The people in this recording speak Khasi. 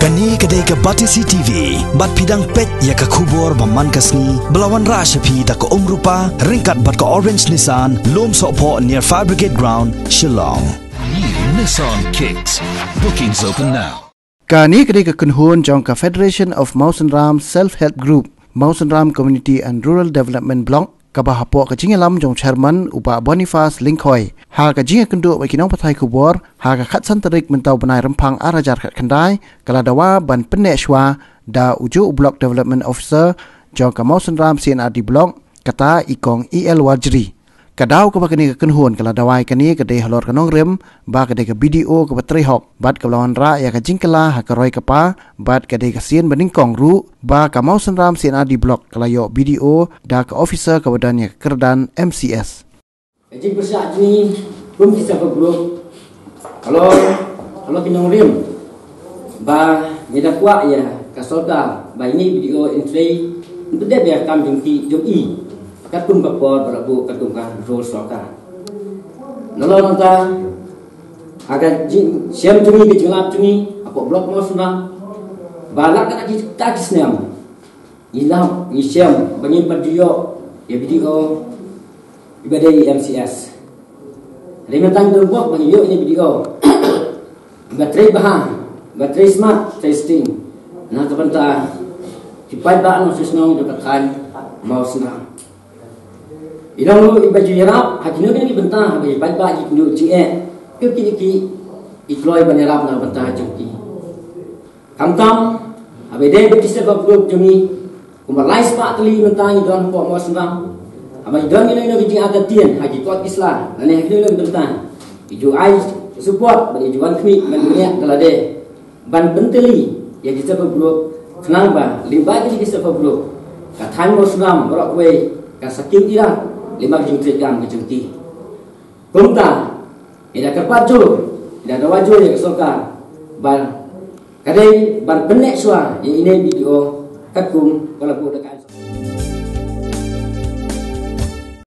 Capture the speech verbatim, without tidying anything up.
Kane ka dei ka Batesi T V, bad phi dang peit ïa ka khubor ba man ka sngi, ba la wanrah sha phi da ka Umrupa, ryngkat bad ka Orange Nissan, Lumsohphoh near Fire Brigade Ground, Shillong. New Nissan Kicks. Bookings open now. Kane ka dei ka kynhun jong ka Federation of Mawsynram Self Help Group, Mawsynram Community and Rural Development Block, kaba hapoh ka jingïalam jong Chairman u Bah Boniface Lyngkhoi. Ha ka jingïakynduh bad ki nongpathai khubor, ha ka khatsan tarik mynta u bnai Rymphang ar hajar khatkhyndai, ka la dawa ban pynneh shuwa da ujuh u Block Development Officer jong ka Mawsynram C and R D Block, kata i Kong E L Warjri. Ka daw kaba kane ka kynhun ka la dawai kane ka dei halor ka nongrim, ba ka dei ka B D O kaba trei hok, bad ka la wanrah ïa ka jingkylla ha ka roi ka par, bad ka dei ka sien ba nyngkong ruh, ba ka Mawsynram C and R D Block ka la ïoh B D O da ka officer kaba don ïa ka kyrdan M C S. Ka jingpyrshah jong ngi kum ki self help group, halor, halor ki nongrim, ba ngi da kwah ïa ka sorkar ba ine i B D O in trei, in pyndep ïa ka kam jong ki, jong i, katkum ka por ba la buh, katkum ka rule sorkar. Nalor nangta, ha ka jingshem jong ngi, ka jinglap jong ngi hapoh Block Mawsynram, ba la ka ki, ka ki snem, ngi lap, ngi shem ba ngim pat ju ïoh ïa B D O iba dei M C S. Hynrei mynta ngi don bok ba ngi ïoh ïa B D O iba trei bha, iba trei smart, trei sting. Na ka bynta ki paidbah nongshong shnong jong ka thaiñ Mawsynram. I long ruh iba ju ïarap ha kino kino ki bynta, haba i paidbah ki kynduh jingeh, ki ki ki, i kloi ban ïarap na ka bynta jong ki. Khamtam, haba i dei bad ki self help group jong ngi, kumba lai spah tylli mynta ngi don hapoh Mawsynram. Haba i don kino kino ki jingartatien ha ki kot ki sla, lane ha kino kino ki bynta, i ju ai support bad i ju wan khmih ban bniah da lade, ban pyntylli ïa ki self help group, khnang ba lyngba ki self help group, ka thaiñ Mawsynram baroh kawei kan sa king irat lyngba ka jingtrei kam ka jong ki. Kumta, ngi da kyrpad jur, ngi da dawa jur ïa ka sorkar, ba ka dei ban pynneh shuwa ïa ine i B D O katkum ba la buh da ka